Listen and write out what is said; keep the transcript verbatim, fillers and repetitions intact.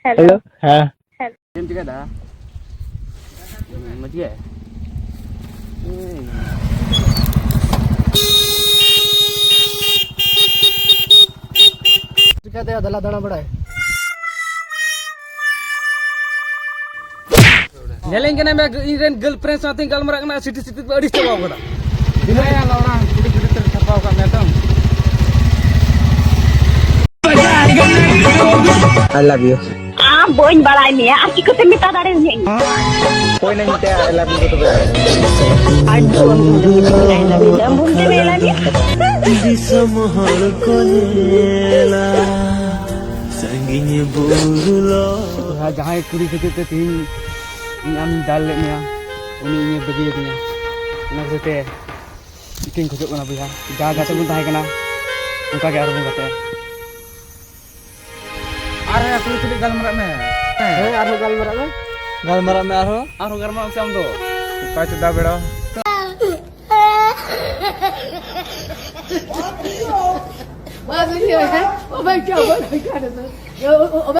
Hello. Hello. ᱦᱮᱸ᱾ ᱪᱮᱫ ᱮᱢ ᱪᱤᱠᱟᱹᱭᱮᱫᱟ? ᱢᱚᱡᱽ ᱜᱮ? ᱪᱤᱠᱟᱹᱛᱮ ᱫᱟᱞᱟ ᱫᱟᱬᱟ ᱵᱟᱲᱟᱭ? ᱧᱮᱞᱮᱧ ᱠᱟᱱᱟ ᱢᱮ, ᱤᱧ ᱨᱮᱱ girlfriend ᱥᱟᱶᱛᱮᱧ ᱜᱟᱞᱢᱟᱨᱟᱜ ᱠᱟᱱᱟ, ᱥᱤᱴᱤ ᱥᱤᱴᱤ ᱛᱮ ᱟᱹᱲᱤᱥ ᱪᱟᱵᱟᱣ ᱠᱟᱱᱟ᱾ ᱛᱤᱱᱟᱹᱜ ᱭᱟ ᱞᱟᱣᱲᱟ, ᱠᱩᱲᱤ ᱠᱩᱲᱤ ᱛᱮ ᱪᱷᱟᱯᱟᱣ ᱠᱟᱜ ᱢᱮ ᱛᱚ᱾ I love you. ᱟᱢ ᱵᱟᱹᱧ ᱵᱟᱲᱟᱭ ᱢᱮᱭᱟ, ᱟᱨ ᱪᱤᱠᱟᱹᱛᱮᱢ ᱢᱮᱛᱟ ᱫᱟᱲᱮᱭᱟᱹᱧᱟ ᱤᱧ? ᱚᱠᱚᱭ ᱱᱟᱧ ᱢᱮᱛᱟᱭᱟ I love you ᱫᱚ ᱛᱚᱵᱮ? ᱟᱨ ᱫᱩ ᱟᱢ ᱵᱩᱢ ᱫᱩᱢ ᱢᱮᱛᱟᱭᱟ I love you ᱫᱚ, ᱟᱢ ᱵᱩᱢ ᱫᱩᱢ I love you᱾ ᱫᱤᱥᱚᱢ ᱦᱚᱲ ᱠᱚ ᱧᱮᱞᱟ, ᱥᱟᱺᱜᱤᱧ ᱵᱩᱨᱩ ᱞᱚ᱾ ᱵᱚᱭᱦᱟ, ᱡᱟᱦᱟᱸᱭ ᱠᱩᱲᱤ ᱠᱷᱟᱹᱛᱤᱨ ᱛᱮ ᱛᱤᱦᱤᱧ ᱤᱧ ᱟᱢᱤᱧ ᱫᱟᱞ ᱞᱮᱫ ᱢᱮᱭᱟ, ᱩᱱᱤ ᱤᱧᱮ ᱵᱟᱹᱜᱤᱭᱟᱫᱤᱧᱟ᱾ ᱚᱱᱟ ᱠᱷᱟᱹᱛᱤᱨ ᱛᱮ ᱤᱠᱟᱹᱧ ᱠᱷᱚᱡᱚᱜ ᱠᱟᱱᱟ ᱵᱚᱭᱦᱟ, ᱡᱟ ᱜᱟᱛᱮ ᱵᱚᱱ ᱛᱟᱦᱮᱸ ᱠᱟᱱᱟ, ᱚᱱᱠᱟ ᱜᱮ ᱟᱨᱦᱚᱸ ᱵᱚᱱ ᱜᱟᱛᱮᱜᱼᱟ᱾ ᱟᱨ ᱦᱮᱸ, ᱠᱩᱲᱤ ᱛᱩᱞᱩᱡ ᱜᱟᱞᱢᱟᱨᱟᱜ ᱢᱮ᱾ ᱦᱮᱸ, ᱟᱨᱦᱚᱸ ᱜᱟᱞᱢᱟᱨᱟᱜ ᱢᱮ᱾ ᱜᱟᱞᱢᱟᱨᱟᱜ ᱢᱮ ᱟᱨᱦᱚᱸ᱾ ᱟᱨᱦᱚᱸ ᱜᱟᱞᱢᱟᱨᱟᱜ ᱢᱮ ᱥᱮ ᱟᱢ ᱫᱚ᱾ ᱚᱠᱟ ᱪᱚ ᱫᱟ ᱵᱮᱲᱟ᱾ Oh my God, oh my God.